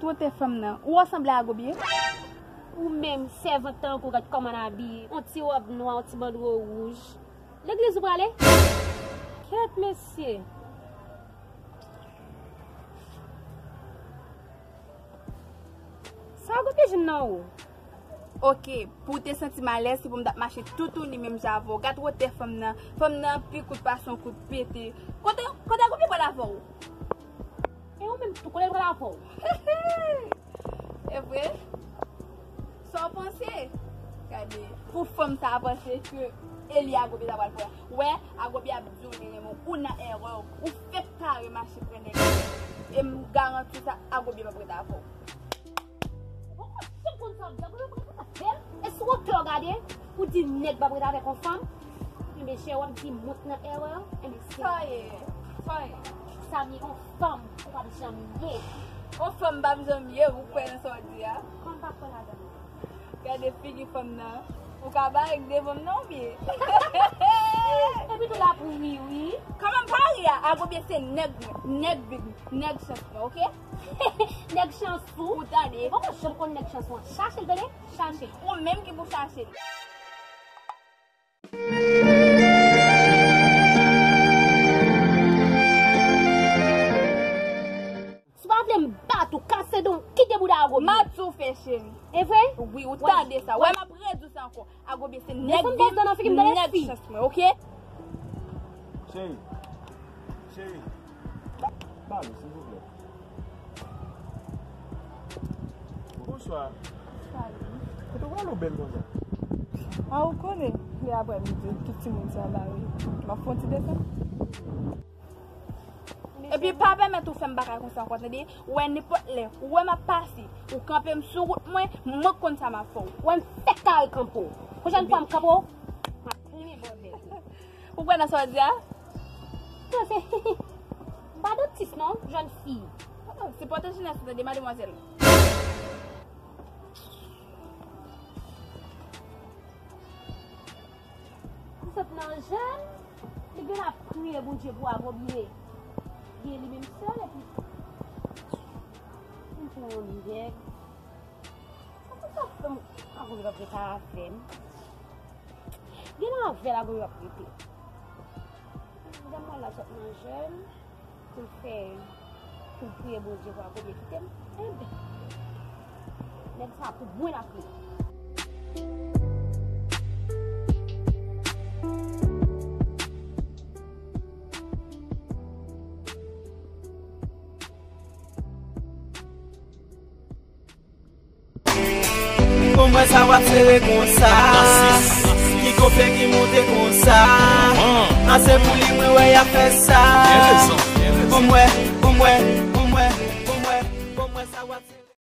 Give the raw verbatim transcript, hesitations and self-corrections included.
Twote fanm nan. Ou wè w sanble a Gobye? Ou menm, sèvant tankou, gad kòman n abiye. On ti wòb nwa, on ti bandwo wouj. Legliz ou prale? Kèt mesye. Sa Gobye jwenn nan ou? Oke, pou w te santi m alèz, se pou m t ap mache toutouni menm jan avè w. Gad wotè fanm nan. Fanm nan pi kout pase yon kout pete. Kote, kote Gobye pral avè w? E ou menm tou, kote l pral avè w? E vre? Sa w panse? Gade, pou fanm sa a panse ke e li Agobye ta pral pran. Wè, Agobye ap di w li renmen w, ou nan erè, ou fèk kare mache pran nèg. E m garanti w sa, Agobye p ap ret avè w. Ou poko janm konn sa w ap di, Agobye p ap ret avè m. E sou wotè w gade, ou di nèg p ap ret avèk yon fanm. Enben, chè, w ap di mwen k nan erè, enben, se sa ye, sa ye. Sa m ye, yon fanm, ou p ap janm ye. Yon fanm p ap janm ye, ou kwè nan sa w di a? Kòm pa kwè ladan l. Gade figi fanm nan. Ou ka barèk devan m non, byen. Epi tou l ap ri, wi. Kòman m pa ri a? Agobye se nèg mwen, nèg big, nèg chans mwen, oke? Nèg chans ou? Ou tande? Ou poko janm konn nèg chans mwen. Chache l, tande? Chache l. Ou menm ki pou chache l. Si w pa vle m bat ou, kase don, kite bouda Agobye. M ap tou fè, cheri. E vre? Wi, ou tande sa. Wè, m ap redi w sa ankò. Agobye se nèg big, nèg chans mwen, oke? Cheri, cheri, ba, ba nou, silvouplè. Bonswa. Kote w prale w bèl konsa? A, ou konnen, lè aprè midi, tout timoun sa bare. M ap fè yon ti desann. Epi pa pèmèt ou fè m bagay konsa ankò, tande? Ou wè nenpòt lè, ou wè m ap pase, ou kanpe m sou wout mwen, mwen k konn sa m ap fè w. Ou wè m fèk kare kanpe w. Pwochèn fwa m kanpe w, m ap plimen bò nèg ou. Ou kwè nan sa w di a? Non, se, m pa dantis non, jèn fi. Oh, sipòte jenès ou tande, mademwazèl. Li sot nan jèn, li gen ap priye Bondye pou Agobye. Gen li menm sèl epi m pou yon nèg. Sa pou sa fè m Agobye p ap rete avè m. Gen avè l Agobye p ap rete. Dèmwazèl la sot nan jèn. Pou l fè, pou l priye Bondye pou Agobye kite m. Enben, nèg sa pou mwen l ap priye. Ou mwen sa w ap sere konsa. Ki gonfle ki monte konsa. An se pou li mwen wè y ap fè sa. Ou mwen, ou mwen.